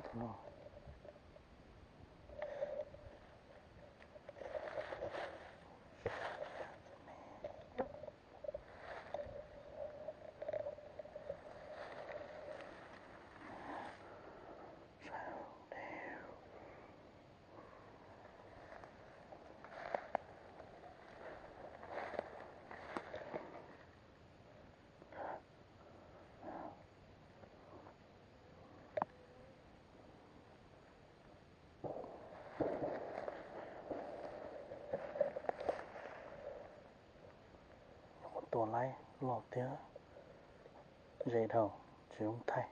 Tus no. Tua laib loj tiag, ze dhau, tsis zoo thaij.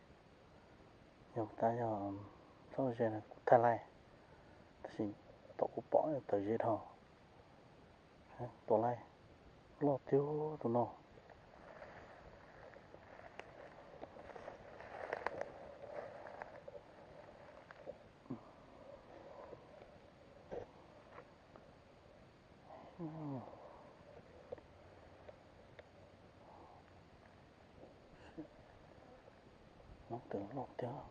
Yog tas yog txhob ze no kuv thaij laij, tab sis tom kuv pom tawm ze dhau. Tua laij loj tiag tus no. Noob twm loj tiag.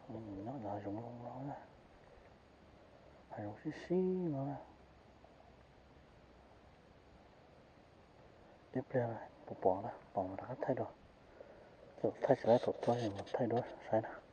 Nyob hav zoov zoo no na, hav zoov sib sib no na. Tib pliag puas pom na, pom mas rov qab thaij dua. Thaum thaij tsis laib thaum tua es mus thaij dua saib na.